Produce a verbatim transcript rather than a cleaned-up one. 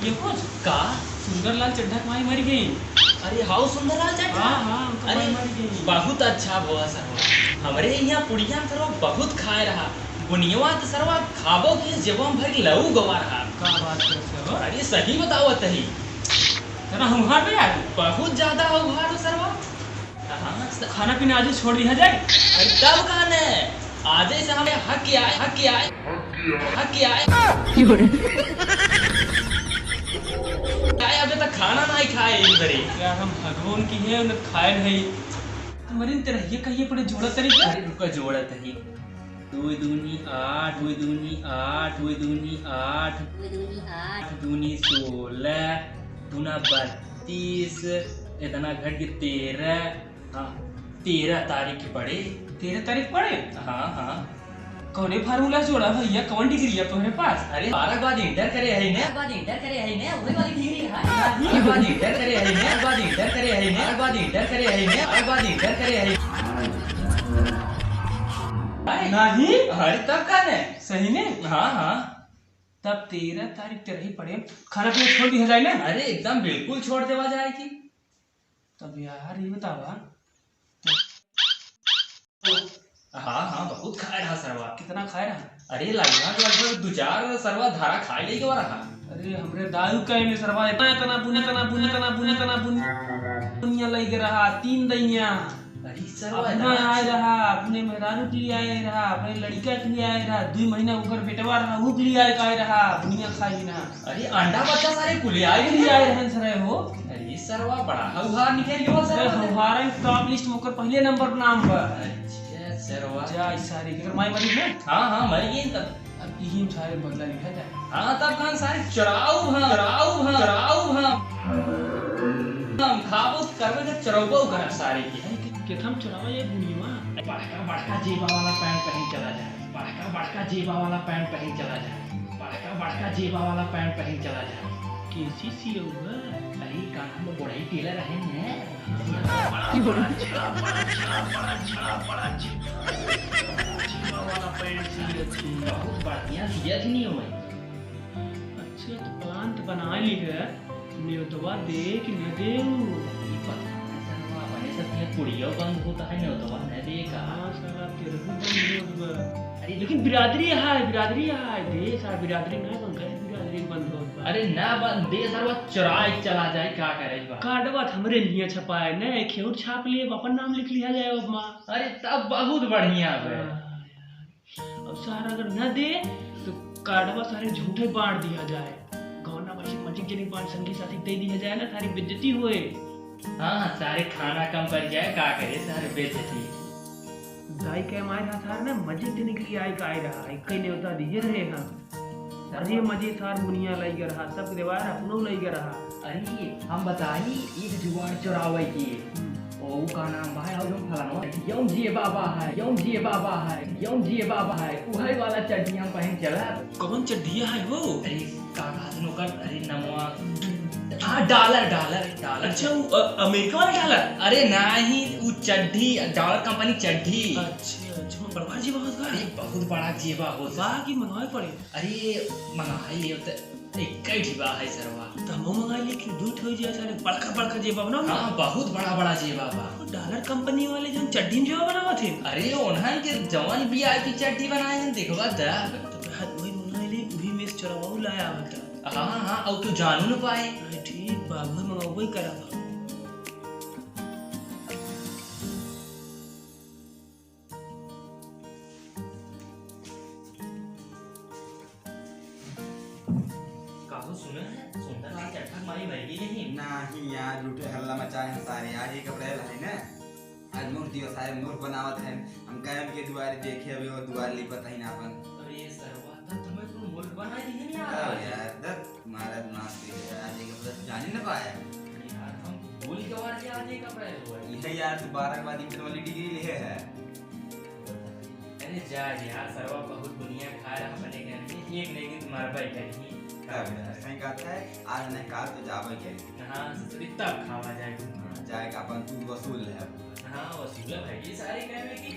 ये कुछ का? सुंदरलाल चड्ढा के माई मरि गई। अरे, हाउ सुंदरलाल चड्ढा? हाँ, हाँ, उनका अरे, माई मरि गई। बहुत अच्छा भवा सरवा। हमरे यहाँ पुड़िया सरवा बहुत खाए रहा। बुनियवा त सरवा खाबो कि जेबो में भर लऊ गवा रहा। का बात करत हो? अरे, सही बतावत ही। तना हुहार बे यार। बहुत ज्यादा हुहार हो सरवा। हाँ, हाँ। खाना पीना आजु छोड़ दिया जाए। अरे, तब कहने, आजे से हमें हक के आए, हक के आए, हक के आए। आए, अबे तक खाना नाहीं खाए एक घड़ी। यार, हम भगवान की है, उन्हें खाए नहीं। तुम्हारी तेरा ये कहिए पड़े जोड़ा तरीका। अरे, रुका, जोड़ा तरी। दुई दूनी आठ, दुई दूनी आठ, दुई दूनी आठ, दुई दूनी आठ। आठ दूनी सोलह, दूना बत्तीस, इतना घट के तेरह। हाँ, तेरह तारीख के पड़े। तेरह तारीख पड़े? हाँ, हाँ। कौने फार्मूला से जोड़ा भैया, कौन डिग्री है तोहरे पास? अरे, बारह के बाद इंटर करे है ना? बाद इंटर करे है ना, वही वाली डिग्री है। बारह के बाद इंटर करे है ना? बाद इंटर करे है ना? बाद इंटर करे है ना? बाद इंटर करे है। नहीं। अरे, तब का नहीं? सही में? हाँ, हाँ। तब तेरह तारीख तेरह ही पड़े, खाना पीना छोड़ दिया जाए ना? अरे, एकदम बिल्कुल छोड़ देवा जाए कि। तब यार, ये बतावा। हाँ, हाँ, बहुत खाए रहा सरवा। कितना खाए रहा? अरे, लगभग, लगभग दो चार सरवा धारा खाए लेके रहा। अरे, हमरे दाऊ कहे में सरवा इतना, इतना बुने, इतना बुने, इतना बुने, इतना बुने, दुनिया लई के रहा, तीन दैया। अरे, सरवा अपना इतना आए रहा, अपने मेहरारू के लिए आए रहा, अपने लड़का के लिए आए रहा, दुई महीना ओकर बेटवा रहा, ऊ के लिए आए, आए रहा, दुनिया खाई ना। अरे, अंडा बच्चा सारे कुल आए कुल आए रहन सरे हो। अरे, सरवा बड़ा हौहार निकल गयो अरे, सरवा। हौहारन top list में ओकर पहिले नंबर नाम बा। अच्छा, सरवा। जा, ई सारी, एकर माई मरी ना? हाँ, हाँ, मरी गई तब। अब इही में सारे बदला लिया जाए। हाँ, तब कहाँ सारे चुराऊ हम, चुराऊ हम, चुराऊ हम। हम खाबो करबे तो चुराऊ करब सारे की। अरे, के-, केथम चुरावा ये बुढ़ीमा? बड़का, बड़का जेबा वाला पैंट पहन चला जाए। बड़का, बड़का जेबा वाला पैंट पहन चला जाए। बड़का, बड़का जेबा वाला पैंट पहन चला जाए। कैसी सियौआ? अरे, का नाम बा, बड़ई टेलर है ने? बड़ा अच्छा, बड़ा अच्छा, बड़ा अच्छा, बड़ा अच्छा। जेबा वाला पैंट सियत ही। बहुत बढ़िया सियत ही नहीं हो भाई। अच्छा, तो plan तो बना ली है, नेवतवा दे कि न दे? ई पता ना सरवा, अपने सब यहाँ कुड़ियो बंद होता है, नेवतवा न दे का? हाँ, साला तेरहू बंद होत बा। अरे, लेकिन बिरादरी है, बिरादरी है, दे साला, बिरादरी ना बंद करे, बिरादरी बंद होत बा। अरे, ना बंद दे सरवा, चुराए चला जाए, का करे बा? कार्डवा त हमरे निया छपाए, न, एक और छाप लिए, अपन नाम लिख लिया जाए ओमा। अरे, तब बहुत बढ़िया बे। हाँ, यार। अब सार अगर न दे, तो कार्डवा सारे झूठे बांट दिया जाए। गौना वैसे मजिक जनी बांट संगी साथी दे दिया जाए ना, सारी बेइज्जती होए। हाँ, सारे खाना कम पड़ जाए, का करे, सारे बेइज्जती। दाई के मारे हाथ हार ना, मजिक जनी के लिए आए का आए रहा, एक कई नेवता दिए रहे हम। अरे मजे सार मुनिया लई गए रहा, सब देवार अपनो लई गए रहा। अरे, हम बताई, एक जुगाड़ चुरावे की। हम्म। ओ, का नाम बा, और हम फलानवा, यौन जिए बाबा है, यौन जिए बाबा है, यौन जिए बाबा है, उहे वाला चड्ढी हम पहन चला। कौन चड्ढिया है हो? अरे, का कहत नोकर, अरे, नमवा, हाँ, डॉलर, डॉलर, डॉलर। अच्छा, वो, अ, अमेरिका वाला डॉलर? अरे, नाही, वो चड्ढी, डॉलर कंपनी चड्ढी। अच्छा, अच्छा, वो बड़का जेबा होत का? अरे, बहुत बड़ा जेबा होत। बा कि मंगावे पड़े? अरे, मंगाई, ये तो एक ही जेबा है सरवा। तो हमहू मंगाई, लेकिन दू ठो जे सारे बड़का, बड़का जेबा बनाओ ना। हाँ, बहुत बड़ा, बड़ा जेबा बा। वो डॉलर कंपनी वाले जौन चड्ढी में जेबा बनावत थे। अरे, उन्हन के जौन VIP चड्ढी बनाए हैं, देखबा त। तो हाथ वही मंगाई ले, वही में से चोरवाऊ लाया होता। हाँ, हाँ, और क्यों जानू न पाए। अरे, ठीक बा, वही मंगाओ, वही करब। काहो सुना है, सुंदरलाल चड्ढा माई मर गई नहीं? नाही यार, झूठे हल्ला मचाए हैं सारे। आज एक अप्रैल है ना, आज मूर्ख दिवस है, मूर्ख बनावत है। हम कायम के दुआरे देखे, अभी वो दुआर लिपत है ना अपन। अरे सरवा, तब तुम्हें तुम मूर्ख बना दी है यार। हाँ यार, दस तुम्हारा दिमाग से यार, आज एक अप्रैल जाने न पाया। अरे यार, हम भूल गए यार, आज एक अप्रैल हुआ है। यह यार, तू बारह के बाद इंटर वाली डिग्री ले है। अरे जा यार, सरवा बहुत दुनिया खा रहा अपने घर में, एक न एक दिन मरबे करी। अब यार, सही कहता है, आज नहीं काल तो जाबे करी। हाँ, ससुरी तब खावा जाए। हाँ, जाए का अपन तू वसूल है। हाँ, वसूल है भाई, ये सारे कहवे की।